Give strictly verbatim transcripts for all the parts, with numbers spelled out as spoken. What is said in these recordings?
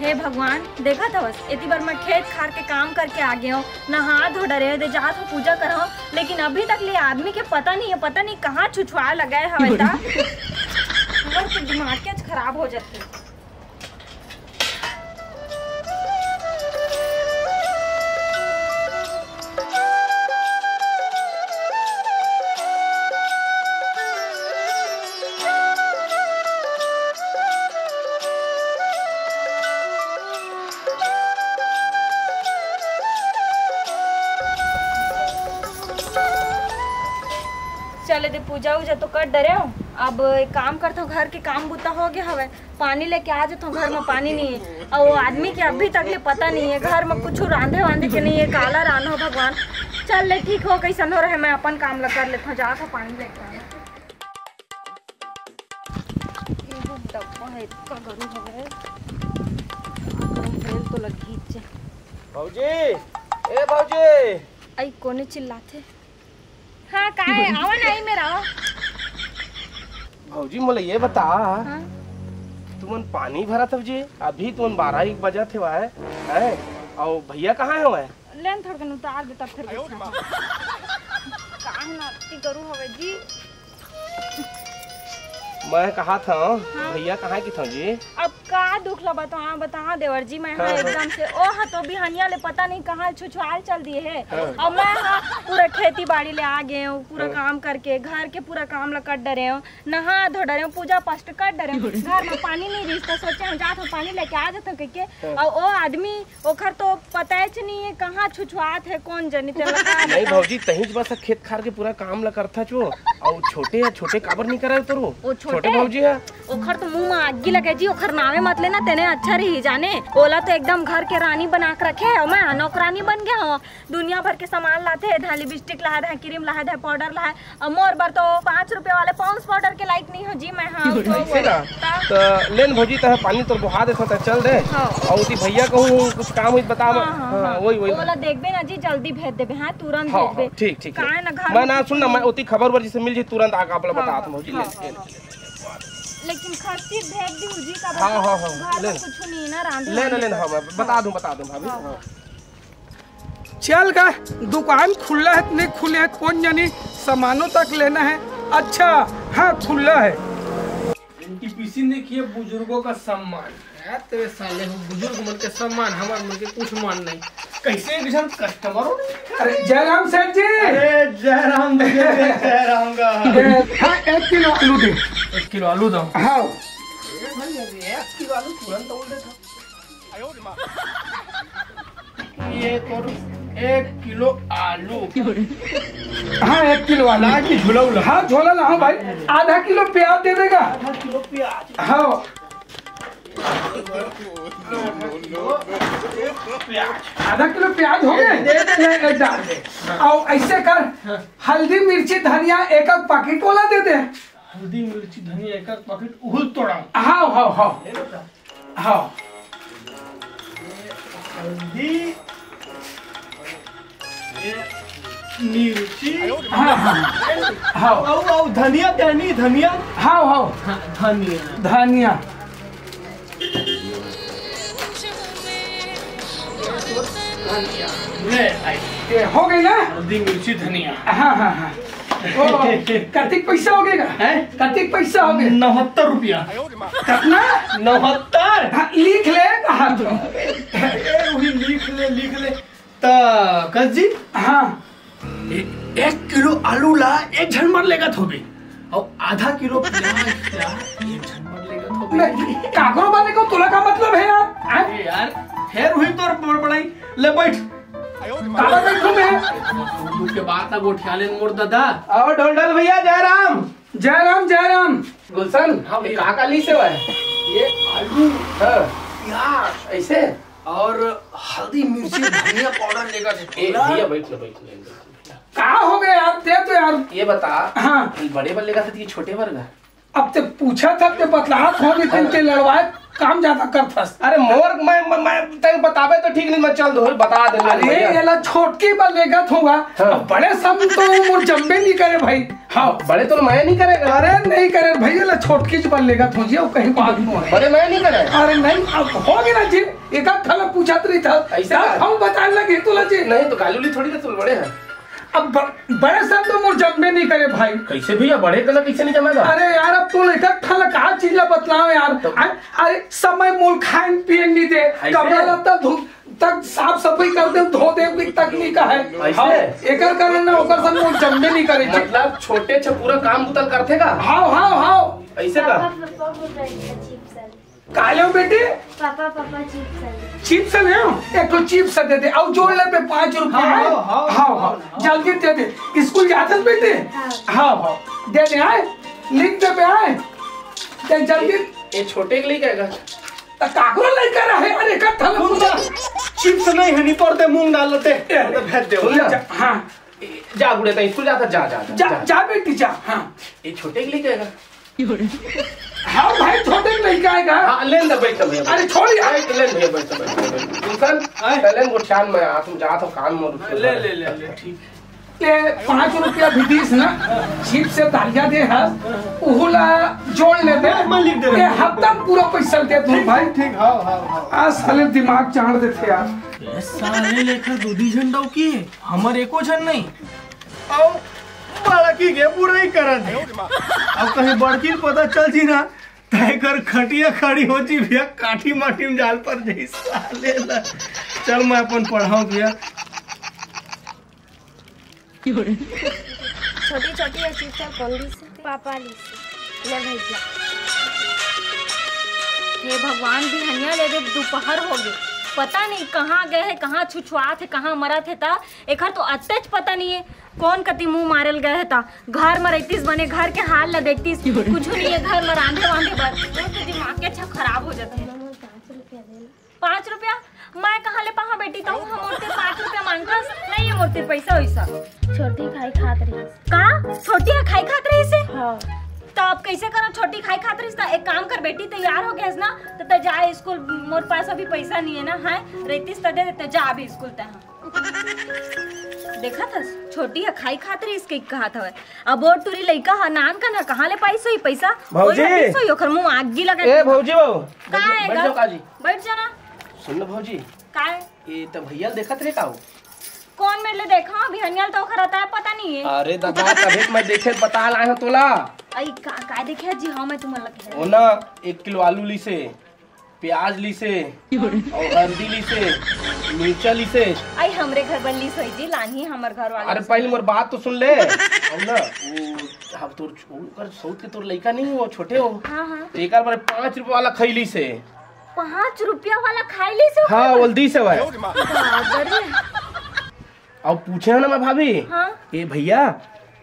हे भगवान, देखत हवस, एती बर मैं खेत खार के काम करके आ गए हूँ, नहा धो डरे दे जात हूँ पूजा करहूँ, लेकिन अभी तक ले आदमी के पता नहीं है, पता नहीं कहाँ छुछुआ लगे हवे ता। हमर तो दिमाग के आज खराब हो जाते। चले दे, पूजा उजा तो कर डरे हो। अब एक काम करथो, घर के काम बुता हो गया हवे, पानी लेके आ जथो। घर में पानी नहीं है, और वो आदमी के अभी तक ले पता नहीं है घर में कुछ रांधे वांधे के नहीं है, काला रांधो भगवान। चल ले, ठीक हो, कैसन हो रहे, मैं अपन काम ला कर लेथो, जाथो पानी लेके आना। एगो डब्बा है, इतना गरम हो गया है। भेल तो लगी चे। भौजी, ए भौजी। आई कोने चिल्लाथे? हाँ, काहे? आवा ना, आई मेरा। भौजी, मोला ये बता, हाँ? तुमन पानी भरत हव जी, अभी तुमन बारह एक बजत हवय, हैं? और भैया कहाँ हवय? लेन थोड़कन उतार दे, तब फिर देखा। काहे ना, इतनी गरु हवे जी। मैं कहा था, हाँ? भैया कहाँ की था जी? अब का दुख ला बता, बता देवर जी, मैं हाँ, हाँ, हाँ। एकदम से, ओ हाँ, तो बिहनिया ले पता नहीं कहाँ छुछुआल चल दिए है। हाँ। अब मैं हाँ पूरा खेती बाड़ी ले आ गए हूँ, पूरा हाँ। काम करके घर के पूरा काम ला कर डरे हूँ, नहा धो डरे हूँ, पूजा पाठ कर डरे हूँ। घर में पानी नहीं रिस, तो सोचे हूँ जात हूँ पानी लेके आ जात हूँ कह के। हाँ। और ओ आदमी ओखर तो पता च नहीं है कहाँ छुछुआत है, कौन जनी तेला का नहीं बताओ। भौजी, तहीं बस खेत खार के पूरा काम ला करथा चो। और छोटे है, छोटे काबर नहीं करे तोरो? ओ छोटे? छोटे भौजी है। ओखर तो मुंह में आगी लगे जी, ओखर नामे मत लेना, तेने अच्छा रही जाने। ओला तो एकदम घर के रानी बना के रखे है, मैं नौकरानी बन गया हूँ। दुनिया भर के सामान लाथे, धाय लिपस्टिक लाहे, धाय क्रीम लाहे, धाय पाउडर लाहे, अब मोर बर तो पाँच रुपया वाले पॉन्ड्स पाउडर के लायक नहीं हो जी मैं, हाँ, तो ऐसे ना? ता- तो लेन भौजी, तह पानी तोर बुहा देथो, तह चल दे। हाँ। और उती भैया कहूँ कुछ काम हुई बता, हाँ, हाँ, हाँ, हाँ। वही, वही। ओला देखबे ना जी, जल्दी भेज देबे, हाँ, तुरंत हाँ, भेजबे। हाँ, ठीक, ठीक, ठीक। काहे ना घर मैं में ना, कुछ सुन ना, नहीं। मैं उती खबर बर जैसे मिल जी, तुरंत आके आप ला हाँ, बता हाँ, दे भौजी, हाँ, ले, हाँ। ले, ले। लेकिन खर्ची भेज दी जी का हाँ, हाँ, हाँ, घर ले। में कुछ नहीं ना, रांधे ले ना, वांधे ले ना, हाँ, मैं बता दूँ, बता दूँ भाभी, हाँ, हाँ। हाँ। चल गा, दुकान खुल्ला है, नहीं खुले है, कौन जानी, सामानों तक लेना है। अच्छा, हाँ, खुल्ला है। एनटीपीसी ने किया बुजुर्गों का सम्मान। यार, तेरे साले हो, बुजुर्ग मन के सम्मान, हमार मन के कुछ मान नहीं। कैसे एक जन कस्टमरों ने अरे, जयराम सेठ जी। अरे, जयराम, जयराम का। ए, हाँ, एक किलो आलू दे। एक किलो आलू दो। हाँ। अरे भाई, अरे, एक किलो आलू तुरंत तोल देता। ये तो एक किलो आलू। हाँ, एक किलो आलू। लाज की झोला उला। हाँ, झोला ला, हाँ भाई, आधा किलो प्याज दे देगा। आधा किलो प्याज। हाँ। प्याज। आधा किलो प्याज हो गए? दे दे। ले, ले, डाल दे। और ऐसे कर, हाँ। हल्दी, मिर्ची, धनिया एक एक पैकेट वाला दे दे। हल्दी, मिर्ची, धनिया एक एक पैकेट उहुल तोड़ा। हाँ, हाँ, हाँ। ये बता। हाँ। हल्दी, ये मिर्ची। हाँ, हाँ। हाँ। आओ, आओ, धनिया, धनी-, धनिया। हाँ, हाँ। हाँ, धनिया। धनिया। धनिया। ले, आई। ये हो गई ना? हल्दी, मिर्ची, धनिया। हाँ, हाँ, हाँ। ओ, कतिक पैसा हो गया? हैं? कतिक पैसा हो गया? नहत्तर रुपया। कितना? नहत्तर। हाँ, लिख ले, हाँ, तो। ए, वही लिख ले, लिख ले। त कस जी? हाँ। ए-, एक किलो आलू ला एक झन मर लेगत होबे, और आधा किलो प्याज ला एक झन मर लेगत होबे। नहीं, काकरो बारे को तोला का मतलब है यार? हैं? अरे यार, फेर हुई तोर बड़बड़ाई। ले बैठ। काबर बैठूं मैं? तू के बात ना गोठिया ले मोर दादा। और ढोलढाल भैया, जय राम। जय राम, जय राम। गुलशन, हाँ भैया। का का ली से भाई? ये आलू, हाँ। प्याज। ऐसे? और हल्दी, मिर्ची, धनिया पाउडर लेकर से ए, पूरा। भैया, बैठ लो, बैठ लो, बैठ लो। का हो गया यार? दे तो यार। ये बता, हाँ। बड़े बर लेगत हस कि छोटे बर गा? अब ते पूछा था, ते बतलात हो भी, हाँ। तेन के लड़वाए काम ज्यादा करथस। अरे मोर, मैं, मैं, मैं, तैं बताबे तो ठीक नहीं, मैं चल दो, बता दे अरे, भैया। एला छोटकी बर लेगत होगा। हाँ। अब बड़े सम तो मोर जम्बे नहीं करे भाई। हाँ। बड़े तो मया नहीं करेगा। अरे नहीं करे भैया, ला छोटकी जी बर लेगत हों जी, अउ कहीं बात नहीं है। बड़े मया नहीं करे। अरे नहीं, अब हो गया ना जी, एक आध ठन ला पूछत रही था। ऐसा? हम बताने लगे तो ला जी। नहीं तो कालूली थोड़ी ना तुल बड़े हैं। अब ब-, बड़े सब तो मोर जमबे नहीं करे भाई। कैसे भैया, बड़े कला कैसे नहीं जमेगा? अरे यार, अब तो एक आध ठन ला का चीज ला बतलाओ यार। तो अरे, अरे समय मोल खान पियन नहीं दे, ऐसे? कपड़ा लत्ता धो तक साफ सफाई कर दे, धो दे, भी तक नहीं कहे। ऐसे? हाँ, एकर कारण ना ओकर संग मोर जमबे नहीं करे जी। मतलब छोटे छ पूरा काम बुतल करथे का? हाँ, हाँ, हाँ। ऐसे का? पापा, पापा बोल रहे हैं, चिप्स वाले। का लेव बेटी? पापा, पापा, चिप्स वाले। चिप्स लेव? एक ठो चिप्स दे दे, अउ जोड़ ले पे पाँच रुपया हाँ, है। हाँ, हाँ, हाँ, हाँ, हाँ। जल्दी दे दे। स्कूल जाथस बेटी? हाँ। हाँ, हाँ। दे दे, आए। लिख दे पे, आए। दे जल्दी। ये छोटे के लिए क्या? त काकरो लइका रहे, अरे, का थल पूरा। चिप्स नहीं है, नहीं पड़ते, मूंग दाल लेते। ए, तो भेज दे, सुन ना। जा, हाँ। जा, गुड़े, तैं स्कूल जाता, जा, जा, जा, जा, जा। जा बेटी, जा, हाँ। ये छोटे के लिए क्या है? हाँ भाई, छोटे के लइका आएगा। हाँ, लेन दे, बैठ, बैठ। अरे, छोड़ यार। बैठ, लेन दे, बैठ, बैठ, बैठ। गुलशन, आए। चलें, गोठियान में आ, तुम जात हो, काम मोर ले, ले, ले, ले, ठीक। ले, पाँच रुपया भी दीस ना, चिप्स से दालिया दे हस, उहू ला जोड़ ले दे। मैं लिख दे रहा हूँ। ए, हफ्ता में पूरा पैसा दे दूँ भाई। ठीक, हाँ, हाँ, हाँ। आज साले दिमाग चाड़ देथे यार। ए, साले लेखा दू दी झन डौकी हे, हमर एको झन नहीं। अउ बड़की के बुराई करत हे। अब कहीं बड़की के पता चल जी ना, तैं कर खटिया खड़ी हो जी भैया, काठी माटी में जाल पर जाई साले ला। चल मैं अपन पढ़ाऊँ भैया। छोटी छोटी ये चिप्स कौन ली से? पापा ली से। ले भैया। हे भगवान, बिहनिया ले जब दोपहर हो गए, पता नहीं कहाँ गए है, कहाँ छुछुआत है, कहाँ मरत है, ता एकर तो अत्तेच पता नहीं है कौन कति मुंह मारल गए है। ता घर में रहतीस बने, घर के हाल ला देखतीस, कुछ नहीं है घर में रांधे वांधे बर। वो तो दिमाग के अच्छा खराब हो जाते हैं। पाँच रुपया? मैं कहाँ ले पाहा बेटी, तहूँ ह मोर तीर पाँच रुपया मांगथस? नहीं है मोर तीर पैसा वैसा। छोटी खाई खात रहिस। का? छोटी ह खाई खात रहिस हे? हाँ। त अब कैसे करो? छोटी खाई खात रहिस त एक काम कर बेटी, तैयार हो गए ना, त तैं जा स्कूल, मोर पास अभी पैसा नहीं है ना, है? रहतीस त दे देते, जा अभी स्कूल तैं। देखत हस, छोटी ह खाई खात रहिस कहिके कहत हवय। अब ओ टुरी लइका ह नान कन ह कहाँ ले पाइस होही पैसा? भौजी! ओही हटिस होही, ओखर मुंह आगी लगा ए, भौजी बाबू। का बैठ, है बैठ गा? जाओ काजी। बैठ जाना। सुन ना भौजी। का है? ये त भैया ल देखत रहे का हो? कौन मेर ले देखा? बिहनिया ल तो ओखर आता है, पता नहीं है। अरे दादा, तभी तो मैं देखे बताय ल आए हूँ तोला। आई का, का देखे जी? हाँ, मैं तुम्हें लगे ओ ना, एक किलो आलू लीसे, प्याज लीसे, अउ हल्दी लीसे, मिर्चा लीसे। आई हमरे घर बर लीस होही जी, लानही हमर घर वाले अरे से। पहले मोर बात तो सुन ले। अउ ना, वो, अब तोर, ओकर सौत के तोर लइका नहीं हो, छोटे हो। हाँ, हाँ। तो एकर बार पाँच रुपया वाला खैली से। पाँच रुपया वाला खाई लीस हो? हाँ, बोल दी से भाई। बाप रे। अब पूछे ना मैं भाभी, हाँ? ए भैया,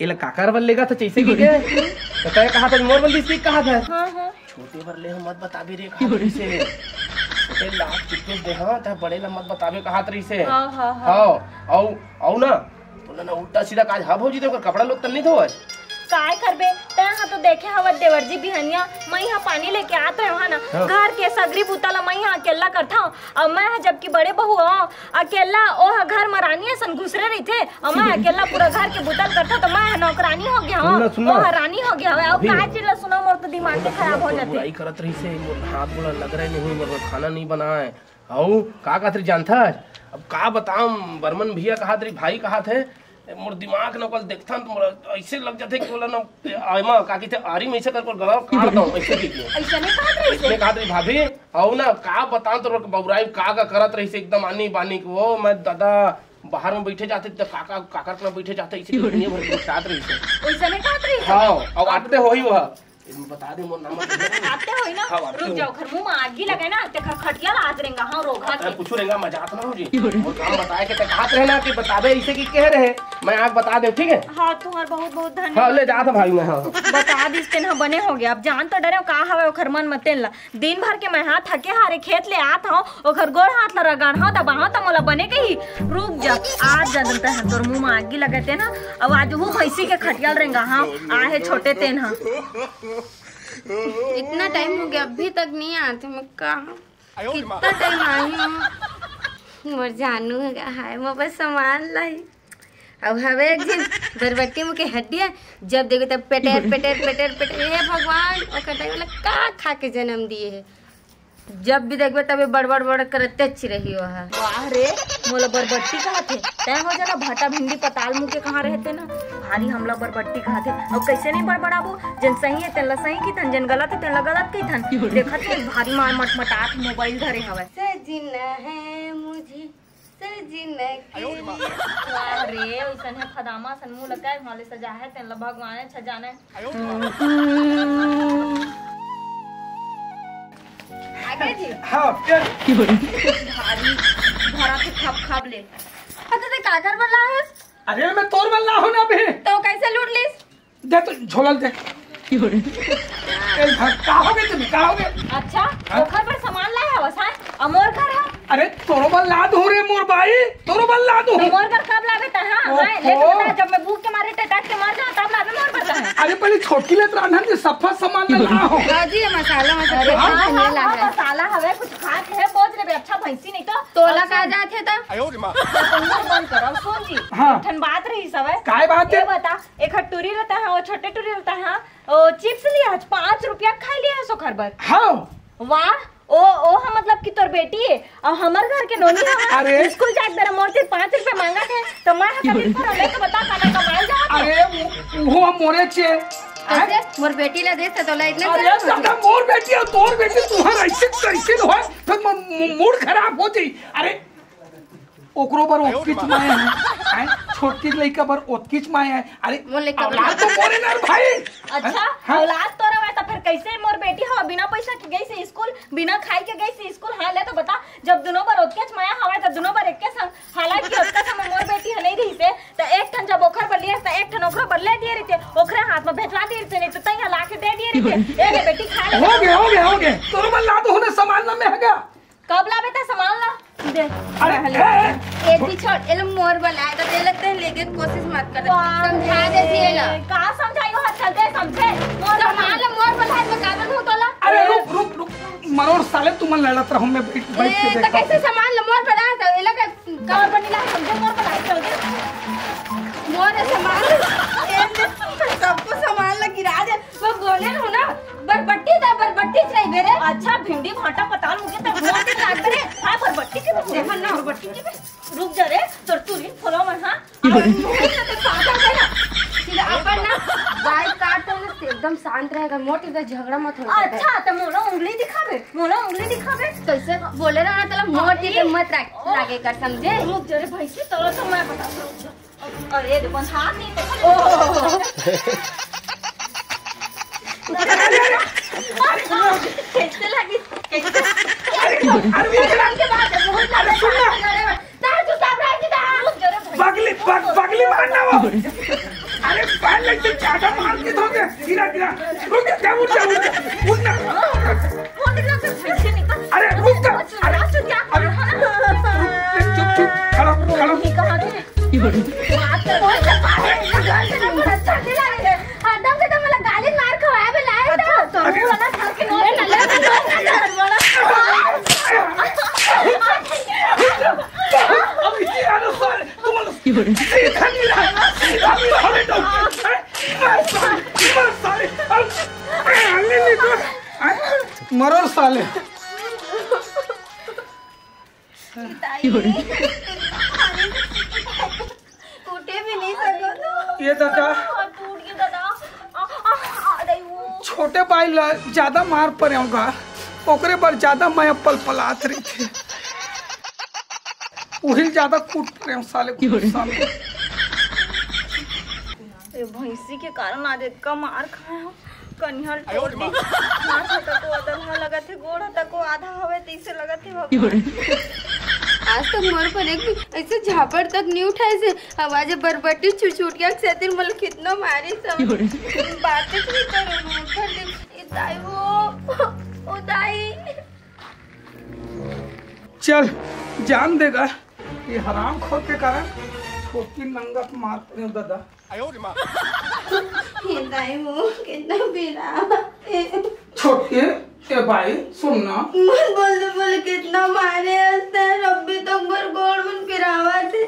एला काकर बर लेगा था जैसे कि के? तो तय कहा था, मोर बर लीस की कहा था? हाँ, हाँ। छोटे बर ले हम मत बताबे रे, कहा रही से। छोटे लाख चिट्टू दे, हाँ, तय बड़े ला मत बताबे कहा रही से। हाँ, हाँ, हाँ। हाँ, औ, औ ना, बोला ना उल्टा सीधा काज, हाँ भौजी, देखो कपड़ा लोग तन नहीं धोए। काय करबे, तय हा तो देखे हवत देवर जी बिहनिया, मैं हा पानी लेके आत रहे हा ना, हाँ। घर के सगरी बुता ला मैं हा अकेला करथव, अब मैं हा जबकि बड़े बहू हव, अकेला ओह घर म रानी असन घुसरे रहिथे, अउ मैं अकेला पूरा घर के बुता ल करथव, त मैं ह नौकरानी हो गया हव, सुन ना, सुन ना। ओह रानी हो गया हव। अउ अभी का चीज ल सुनव, मोर तो दिमाग के खराब हो जाथे। बुराई करत रहिसे, मोर हाथ गोड़ लग रहे नहीं, मोर खाना नहीं बनाए। अउ का कहत रही जानथस? अब का बताम, बर्मन भैया कहत रही, भाई कहत हे, ए, मोर दिमाग न कल देखथन त मोर ऐसे लग जाथे कि ओला न, आय मा, का कहिथे, आरी में ऐसे करके गला काट दऊं, ऐसे कहिथे। ऐसे नहीं कहत रहिस। इसने कहत रही भाभी, अउ ना, का बताऊं तोर बबुराई का, का करत रहिस एकदम आनी बानी के, ओ मैं दादा, बाहर में बैठे जाते त काका, काकर के बैठे जाते, इसे दुनिया भर के साथ रहिस। ऐसे नहीं कहत रहिस। हाँ, अब आते होही वह। बता दे मोर नाम। आते होई ना? हाँ, आते रुक होई। जाओ, घर मुंह में आगी लगे ना, ते खर खटिया ला आग रेंगा, हाँ, रोघा अरे, के। कुछ रेंगा, मजाक ना हो जी। मोर काम बताए के ते कहत रहे ना कि बताबे इसे कि कह रहे, मैं आग बता दे, ठीक है? हाँ, तुम्हार बहुत बहुत धन्यवाद। हाँ, ले जात भाई मैं, हाँ। बता दिस तेन ह बने हो गया। अब जान तो डरे हो का हवे ओखर मन म तेन ला। दिन भर के मैं हा थके हारे खेत ले आत हव, ओखर गोड़ हाथ ला रगड़हव, दबाहव त मोला बने कही, "रुक जा, आज जा दे तैं ह, तोर मुंह म आगी लगे तेन ह।" अब आज वो भैंसी के खटिया ल रेंगाहव, आहे छोटे तेन ह। इतना टाइम हो गया, अभी तक नहीं आते, मैं कहाँ, कितना टाइम आई हूँ। मोर जानू है, हाय, मोर बस सामान लाई। अब हवे एक झिन बरबट्टी मुँह के हड्डिया, जब देखबे तब पेटेर पेटेर पेटेर पेटेर। हे भगवान, ओकर दाई वाला का खा के जन्म दिए हे? जब भी देखबे तबे बड़बड़ बड़ करते अच्छी रही हो है। वाह रे, मोला बरबट्टी कहत हे। तैं हो जाना भाटा भिंडी पताल मुँह के कहाँ रहते ना। भारी हमला बरबट्टी कहत हे। अब कैसे नहीं बड़बड़ाबो? जन सही है तेन ला सही कहिथन, जन गलत है तेन ला गलत कहिथन। देखत हे भारी मार मटमटात मोबाइल धरे हवय। सजना है मुझे सजना के लिए। वाह रे, ओइसन है फदामा सन मुँह लगा है, वाले सजा है तेन ला भगवान है छजाने। आगे जी। हाँ, फिर भारी भरा के खप खप ले। अच्छा, ते काकर बल्ला है? अरे, मैं तोर बल्ला हूँ ना अभी। तो कैसे लूट लीस? दे तो झोला दे। ए, का हो गए तुम? का हो गए? अच्छा, हाँ? ओखर पर सामान लाए हवस, हाँ? अमोर घर है? अरे, तोरो बल्ला दूँ रे मोर बाई, तोरो बल्ला दूँ। तो मोर घर कब लाबे त, हाँ? ओहो। हाँ, लेकिन बता, जब मैं भूख के मारे टटक के मर जाऊँ, तब लाबे मोर घर त, हाँ? अरे, पहले छोटकी ले त रांधन के सफा सामान ला हो। हाँ जी, ये मसाला, मसाला अरे, कुछ हाँ, नहीं हाँ, ला हाँ, है। मसाला हवे, कुछ खा के है, बोझ लेबे, अच्छा भैंसी नहीं तो। तोला अब का सुन। जात है त? अपन मुंह बंद कर, अब सुन जी। हाँ। एक ठन बात रही सब है। काय बात ये है? बता, एक हट टूरी रहता है, वो छोटे टूरी रहता है, वो चिप्स लिया आज, पाँच रुपया खा लिया है सोखर बर। हाँ। वाह, ओ, ओ, हम मतलब कि तोर बेटी है, और हमर घर के नोनी है। अरे। स्कूल जात बेरा मोर से पाँच रुपया मांगा थे, तो मैं हकलीन पर हमें तो बता, खाना कमाए जाओ तो। अरे, वो, वो मोरे चे। कैसे? मोर बेटी ला दे, तो तोला इतना अरे, शर्म होथे? दादा, मोर बेटी और तोर बेटी, तुहर ऐसे कैसे हो? फिर म-, म-, मूड खराब हो जाई। अरे, ओकरो बर ओतकीच माया है, हैं? छोटकी लइका बर ओतकीच माया है। अरे, मोर लइका बर औलाद तो मोरे ना भाई। अच्छा, हैं? औलाद तोरा वैसा फिर कैसे मोर बेटी हवा बिना पैसा के गई से स्कूल, बिना खाई के गई से स्कूल? हाँ, ले तो बता, जब दोनों बर ओतकेच माया हवा, तब दोनों बर एक के संग, हालांकि ओतका समय मोर बेटी ह नहीं रही से, तो एक ठन जब ओखर बर लिए, तो एक ठन ओकरो बर ले दिए रहते, ओकरे हाथ में भेजवा दिए रहते, नहीं तो तैं ला के दे दिए रहते। ए रे बेटी, खा ले। हो गया, हो गया, हो गया। तोरो मन ला तो होने सामान ना में है क्या? कब लाबे त सामान ला? दे। अरे, पहले। ए, ए, ए। एती छोड़, एला मोर बलाए त एला तैं लेके कोशिश मत कर। वाह, समझा दे जी एला। का समझाई हो, चलते समझे। मोर सामान ला मोर बलाए में का बन हो तोला? अरे, रुक, रुक, रुक। मरोर साले, तुमन लड़त रहो, मैं बैठ, बैठ के ए, त देखा। कैसे सामान ला मोर बलाए त एला का, का बनी ला समझे, मोर बलाए चल दे। मोर सामान, ए, सबको सामान ला गिरा दे। वो बोले रहूं ना, बरबट्टी दा, बरबट्टी चाहिए रे। अच्छा, भिंडी भाटा पताल मुके त मोर के लाग रे। हाँ, बरबट्टी के बे। देखा ना, बरबट्टी के बे। रुक जा रे, तोर तुरी फोलो मन, हाँ। अरे, मुँह से तो सादा है ना। सीधा अपन ना, बाल काट ना, एकदम शांत रहेगा, मोटी का झगड़ा मत हो। अच्छा, तो मोला उंगली दिखाबे, मोला उंगली दिखाबे। कैसे बोले रहूं ना, तोला मोटी के मत लागे कर, समझे? रुक जा रे भैंसी, तोला तो मैं बता, रुक जा। अरे, देखो, हाथ नहीं पकड़। ओह। कैसे लगी? कैसे? अरे, अरे, वो के बाद है, बहुत ज्यादा अरे, सुन ना। तार तू सब रह गया। बगली, बग-, बगली मारना वो। अरे, पैर लग से ज्यादा मार के धो दे। गिरा, गिरा। रुक जा, उठ जा, उठ जा। उठ ना। अरे, रुक जा। अरे, अरे, रुक, चुप, चुप। खड़ा, खड़ा। हरदम से तो मोला गाली मार खवाए बे लाए तो। अच्छा, तो अरे। मुंह वाला खा के नोच ले, ले, ले, ले, ले। अब ये आने साले, तुम लोग सीधा नहीं रहा, सीधा नहीं रहा बेटा। मार साले, मार साले। अरे, नहीं, नहीं, तो, मरो साले। उठे भी नहीं सको तो। ये दादा। हाथ टूट गया दादा। आ, आ, आ, दाई वो। छोटे भाई ला ज्यादा मार पड़े होगा, ओकरे बर ज्यादा मैं पलपलात रही थे। उहिल ज्यादा कूट पड़े हो साले, कूट साले। ये भैंसी के कारण आज इतना मार खाए हो। कनिहल टोटी। हाथ ह तको अदलहा लगत हे, गोड़ ह तको आधा हवे, तइसे लगत हे भगवान। आज तक मोर पर एक भी ऐसे झापड़ तक नहीं उठाए से। आवाज बरबट्टी छुछुटिया के सेतिर मोला कितना मारी सब। बातें नहीं करो, मैं उठा दे। ए दाई हो, ओ दाई। चल, जान देगा, ये हरामखोर के कारण छोटी नंगत मार पड़े दादा। हे दाई, वो कितना पीड़ा। ए। छोटके, ए भाई, सुन ना। मत बोल दे, बोले कितना मारे हंसते हैं, रब्बी तो ऊपर गोड़ मन पिरावा थे।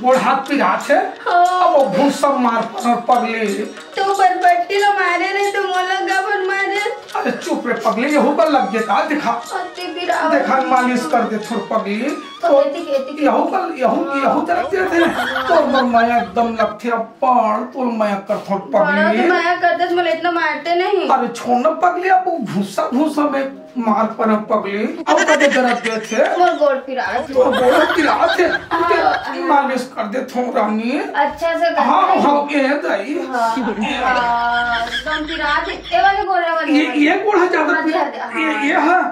गोड़ हाथ पिरात हे। हाँ। अब वो भूसा मार पर पगली। तो बरबट्टी ला मारे रहे तो मोला काबर मारे? अरे चुप रे पगली, यहू बर लग गे का, दिखा। अति पिरात। देखा, मालिश कर दे थोड़ पगली। तो तो एतिक, एतिक। यहू बर, यहू, यहू तरफ दे दे। तो मोर मया एकदम लगथे अब्बड़, तोर मया कर थोड़ बड़ा पगली। तो मया करते, मोला इतना मारते नहीं। अरे छोड़ ना पगली, अब वो भूसा, भूसा में मार परा पगली। अब कदे दर्द देथे? मोर गोड़ पिरात हे। तो गोड़ पिरात हे। हाँ, हाँ। मालिश कर दे थोड़ा रानी। अच्छा से कर हाँ, दे। हाँ, ए दाई। हाँ, हाँ, एकदम पिरात हे। ए वाले गोड़ वाले ये, वाले। ये गोड़ है ज्यादा हाँ, पिरात। हाँ, हाँ। ये, ये हाँ।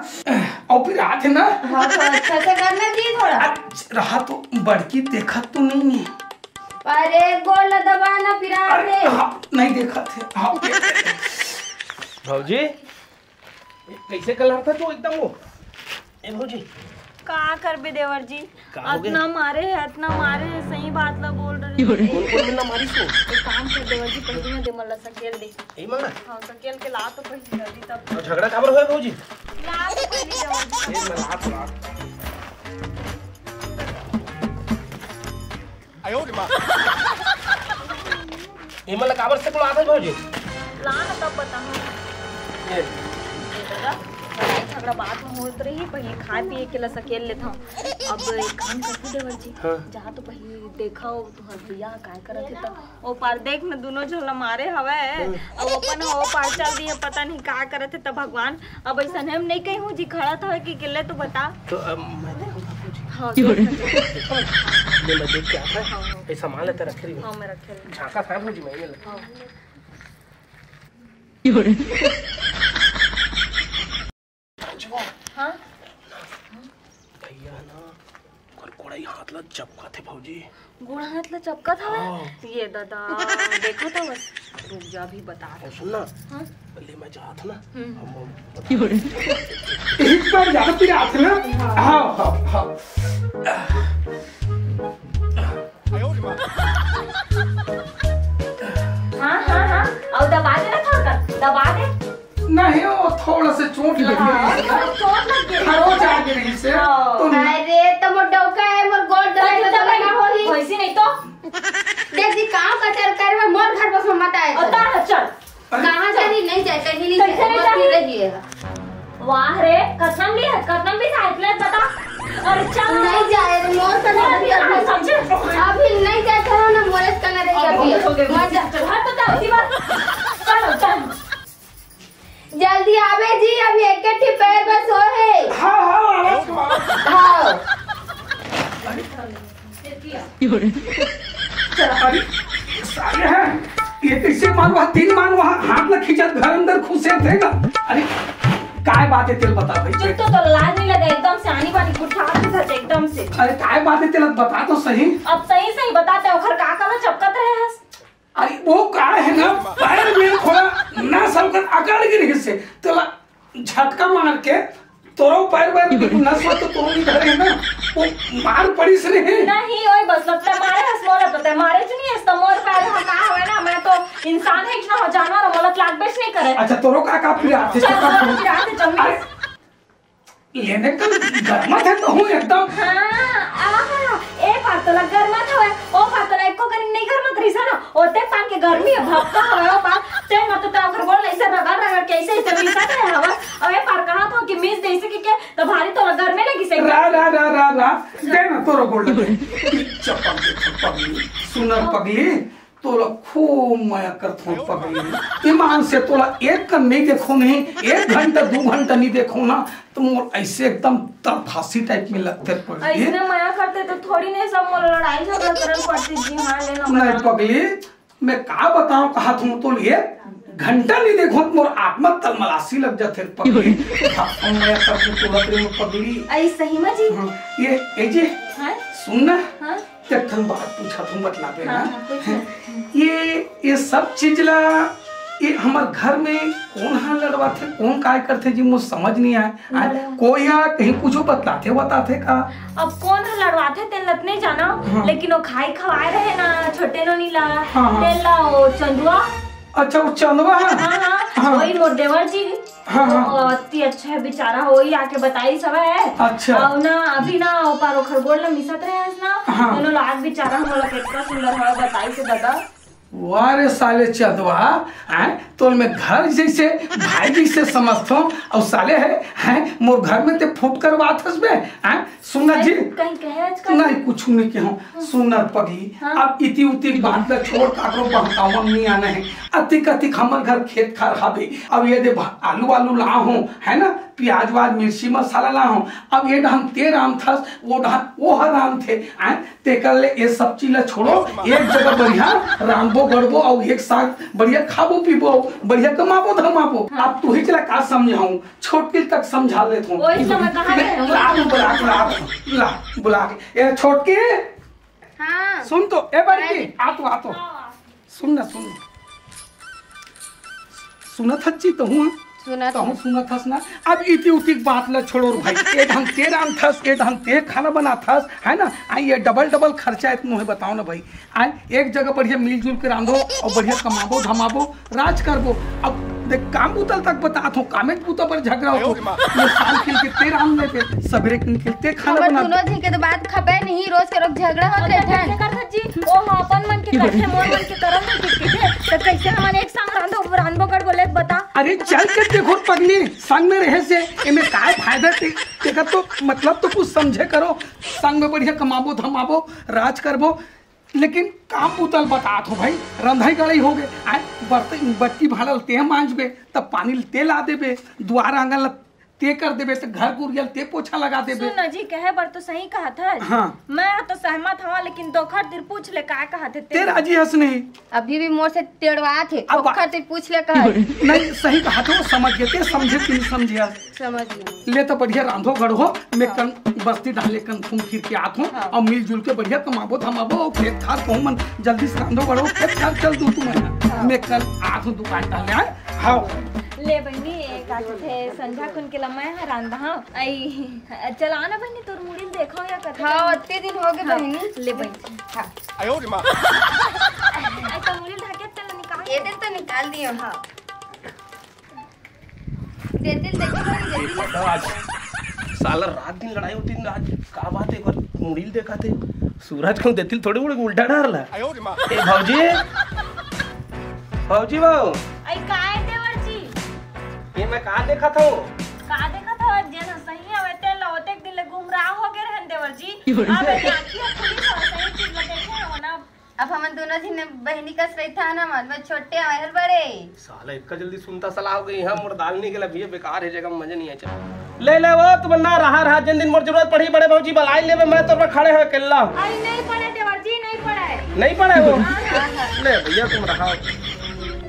और पिरात हे ना? हाँ, तो अच्छा से करना जी थोड़ा। अच्छा, रहा तो बड़की देखत तो नहीं है। अरे गोड़ ला दबा ना, पिरात अरे, हे। हाँ, नहीं देखत हे। हाँ। भौजी, कैसे कलर था तू एकदम वो? ए भौजी। का करबे देवर जी, का हो गया? अतना मारे हे, अतना मारे हे, सही बात ला बोल रही हूँ। कौन कौन मिलना मारी सो? एक काम कर देवर जी, पहले ना दे मन ला सकेल दे। यही मांगना? हाँ, सकेल के ला तो पहले जल्दी तब। और झगड़ा काबर होए भौजी? ला तो पहले देवर जी। ए, मैं ला तो ला। एमन ला काबर से बुलात हस भौजी? ला ना तब बताहूँ। ये। ये दादा, लड़ाई झगड़ा बात में होत रही, पहले खाए पिए के ला सकेल लेत हूँ। अब एक काम करती देवर जी, हाँ। जा तो पहले देखा हो तुहर भैया काय करत हे त। ओ पार देख न, दोनों झन ला मारे हवय। हाँ। अब अपन ओ पार चल दिए, पता नहीं का करत हे त भगवान। अब अइसन हम नहीं कहूँ जी, खड़ा था कि अकेले तो बता। तो अब मैं देखूँ भौजी। हाँ, ले, मैं देख के आता हूँ। हाँ, हाँ। ये सामान लेते रखे रही। हाँ, मैं रखे रही। झांका था भौजी, मैं ये ले। हाँ। हाँ? भैया ना, ओकर गोड़ई हाथ ला चपकाथे भौजी। गोड़ हाथ ला चपकत हवय? हाँ। ये दादा, देखो तो बस। रुक जा, अभी बता। और सुन ना, हाँ? ले मैं जात ना, हम्म। हम यही पर जाकर फिर आते ना। हाँ। हाँ, हाँ, हाँ। हाँ, हाँ, हाँ। और दबा दे ना थोड़ा, दबा दे। नहीं, वो थोड़ा से चोट लग गई हाँ, थी ना। चोट लग गई। खरोच आ गई रही से। हाँ। तो अरे, तो मोर डौका है, मोर गोड़ दर्द तो में दवाई लगा होही। वैसे नहीं तो। देख जी, काम का चल कर में मोर घर बस में मत आए। और तार चल। कहाँ चली? नहीं जाए, कहीं नहीं जाए, कैसे नहीं बस जाए? ये रही है। वाह रे, कतनम ली है, कतनम भी साइकिल है, बता। और चल। नहीं जाए रे, मोर से नहीं अभी जाए। समझे? अभी नहीं जाए, कहो ना, मोरे से कहना रही अब अभी। बहुत हो गए, मत जा। चल, हट तो जा, उसी बात। चल, चल। जल्दी आवे जी, अभी एक के ठी पैर बस हो है। हाँ, हाँ, हाँ, हाँ। हाँ। अरे, ये साले हैं, ये कैसे मानवा, तीन मानवा, हाथ ला खींचत घर अंदर घुसे थे का? अरे, काय बात है, तेल बता भाई। चुप तो, तो लाज नहीं लगे, एकदम से आनी बानी कुछ हाथ में धर दे, एकदम से। अरे, काय बात है, तेल बता तो सही। अब सही सही बताते हैं, ओखर का काला चपकत रहे हस? अरे वो का है ना, पैर में थोड़ा नस हल्का अकड़ गिर गिस से, तोला झटका मार के तोरो पैर, पैर में नस तो तोरो नहीं धरे है ना, वो मार पड़ी से नहीं। नहीं, ओए बस लगता है मारे हस मोला, पता है मारे जो नहीं है, तो मोर पैर हम का होए ना, मैं तो इंसान है इतना जानवर, मोला लागबे नहीं करे। अच्छा तोरो का का पिरात है? चल, चल, चल, चल, चल, चल, अरे, लेने का गरमत है तो हूँ एकदम। हाँ, आहा, ए पार तो लग गरमत हवे, ओ पार तो लग एको कनी नहीं गरमत रही ना, ओते पान के गर्मी है, भपका हवे ओ पार, ते मत तो ओकर गोड़ ऐसे रगड़ रगड़ के ऐसे ऐसे मिसत रहे हवा, और ए पार कहा था कि मिस जैसे कि के तो भारी तो गर्मी लगी से। रा, रा, रा, रा, रा, दे ना तोरो गोड़ लगे। चप्पल दे, चप्पल दे, सुनर पगली। तोला खूब मया करथों पगली। ईमान से तोला एक कन नहीं देखो नहीं, एक घंटा, दू घंटा नहीं देखो ना, तो मोर ऐसे एकदम तड़फासी टाइप में लगथे पगली। ऐसने मया करते तो थोड़ी नहीं सब मोला लड़ाई झगड़ा करन पड़ती जी। हाँ, लेना नहीं बना। पगली, मैं का बताऊं, कहा तुम तो एक घंटा नहीं देखो तो मोर आत्मा तलमलासी लग जाथे पगली। हम मया करथों तोला प्रेम पगली। ऐ सही में जी? हाँ, ये, ये जी, हाँ? सुन ना। हाँ? एक ठन बात पूछत हूँ, बतलाबे हाँ, ना। हाँ, पूछ ना। ये, ये सब चीज ला, ये हमर घर में कौन हा लड़वाथे, कौन काय करथे जी, मोर समझ नहीं आए। आ, लड़वा- कोई हा कहीं कुछो बतलाथे, बताथे का? अब कौन हा लड़वाथे, तेन लत नहीं जाना, हाँ। लेकिन वो खाई खवाए रहे ना, छोटे नोनी ला, हाँ, हाँ। तेन ला वो चंदुआ। अच्छा, वो चंदुआ है? हाँ, हाँ। हाँ। वही मोर देवर जी। हाँ, हाँ। अति अच्छा हे बेचारा, वही आके बताइस हवय। अच्छा। अउ ना, अभी ना, ओपार ओखर गोड़ ला मिसत रहेस ना, हाँ। तेनो ला आज बेचारा मोला कतका सुंदर हवय बताइस हे दादा। वाह रे साले चदवा, हैं? तोल मैं घर जैसे, भाई जैसे समझथों, अउ साले हे, हैं? मोर घर में ते फूट करवात हस बे, हैं? सुन ना जी। कहीं कहे आजकल? नहीं, कुछ नहीं कहूँ। सुन ना पगली, हाँ। अब इति उति बात ला छोड़, काकरो बहकावा में नहीं आना हे। अतिक अतिक हमर घर खेत खार हावे। अब ये दे भा-, आलू वालू ला हूँ, है ना, प्याज वाज, मिर्ची मसाला ला हूँ। अब ये डहन ते रांधथस, वो डहन वो हर रांधथे, हैं? तेकर ले ये सब चीज ला छोड़ो, एक जगह बढ़िया रांधबो गढ़बो अउ एक साथ बढ़िया खाबो पीबो, बढ़िया कमाबो धमाबो। हाँ। अब तू ही चला का समझाऊं, छोटकी तक समझा लेत हूँ। वही तो मैं कहा रहे हूँ। ला, बुला के, ला, ला, बुला के। ए, छोटकी, हाँ। सुन तो, ए, बड़की, आ तो, आ तो। सुन ना, सुन। सुनत हस जी, तहूँ, हाँ? सुनत तहूँ हूँ। सुनत हस ना? अब इति उति के बात ला छोड़ो रे भाई। ए ढंग ते रांधथस, ए ढंग ते खाना बनाथस, है ना? आ ये डबल डबल खर्चा हे, मोहे बताओ ना भाई। आय, एक जगह बढ़िया मिलजुल के रांधो अउ बढ़िया कमाबो धमाबो, राज करबो। अब देख, काम बुता तक बतात हूँ, कामेच बुता पर झगड़ा होत हे। ये साल किल के ते रांध लेते, सबेरे किल के ते खाना हमर बनाते। दोनों झी के तो बात खपे नहीं, रोज के रोज झगड़ा होत अरे, रहिथे। कैसे करथस जी? ओ ह अपन मन के करथे, मोर मन के करम नहीं के, त कैसे हमन एक संग रांधो, रांधबो गढ़बो ले बता? अरे चल के देखो पगली, संग में रहे से एमे काय फायदा ते, तेकर तो मतलब तो कुछ समझे करो। संग में बढ़िया कमाबो धमाबो, राज करबो, लेकिन काम बुता ल बतात हूँ भाई, रंधई गढ़ई होगे, आय बर्तन बट्टी भांड़ा ल ते मांजबे, तब पानी ल ते ला देबे, दुआर आंगन ल ते कर देबे, त घर कुरिया ल ते पोछा लगा देबे। सुन ना जी, कहे बर तो सही कहत हस। हाँ। मैं तो सहमत हवं, लेकिन दोखर तीर पूछ ले का कहत हे ते। ते राजी हस नहीं। अभी भी मोर से टेड़वात हे, अब ओखर तीर पूछ ले कहे। नहीं, सही कहत हे, वो समझ गे, ते समझे कि नहीं समझे हस। समझ गई। ले तो बढ़िया रांधो गढ़ो, मैं हाँ। कन बस्ती डाले कन घूम फिर के आत हूँ हाँ। अउ मिलजुल के बढ़िया कमाबो धमाबो अउ खेत खार कहूँ मन जल्दी से रांधो गढ़ो, खेत खार चल दू तुम है। हाँ। मैं कन आत हूँ दुकान डाले आय। हाँ। ले बहिनी, एक आत थे संझा कुन के लम्मा है रांधा हाँ। आई, चला ना बहिनी, तोर मुड़ी ल देखो या कथे। हाँ, अत्ते दिन होगे हाँ। बहिनी। ले बहिनी। हाँ। आई तो मुड़ी ल ढाके चल निकाल। ये दिन तो निकाल दियो। हाँ। देतिल, देतिल, देतिल। बताओ आज साला रात दिन लड़ाई होती न, आज का बात है, एक बार मुड़ी ल देखा थे, सूरज को देतिल थोड़ी उड़ उल्टा डार ला। ए भौजी, भौजी बाबू। आई का है देवर जी? ये मैं का देखा था? का देखा था? जेन सही हवे तेन ला ओतेक दिन ले गुमराह हो गए रहन देवर जी। अब ये आँखी अब पुलिस हो, सही चीज ला देखे हो ना। अब हमन दोनों झिन बहिनी कस रहिथन, हमन में छोटे हवय हर बड़े। साला इतका जल्दी सुनता सलाह हो गई, हाँ, मोर दाल नहीं गला भैया, बेकार है जगह, मजा नहीं आय। चल ले ले वो, तुम ना रहा रहा, जिन दिन मोर जरूरत पड़ी बड़े भौजी बलाई लेबे, मैं तोर पर खड़े हैं अकेला। अरे नहीं पड़े देवर जी, नहीं पड़े। नहीं पड़े वो? हाँ, हाँ, हाँ। ले भैया तुम रहा।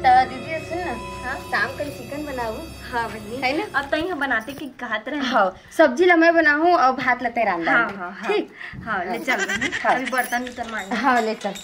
तो दीदी सुन ना, हाँ? शाम को चिकन बनाओ। हाँ बहिनी। है ना? अब तई हम बनाते कि कहत रहे। हाँ, सब्जी ला मैं बनाहूँ अउ भात ला तैं रांध हाँ, डाल। हाँ, हाँ। ठीक? हाँ, ले चल बहिनी। हाँ। अभी बर्तन उर्तन मांज। हाँ, ले चल।